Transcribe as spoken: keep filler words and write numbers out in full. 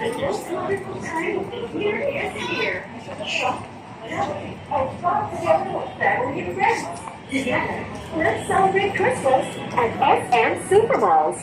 The most wonderful time of the year is here. Shop now and shop together with family and friends. Together, let's celebrate Christmas at S M Supermalls.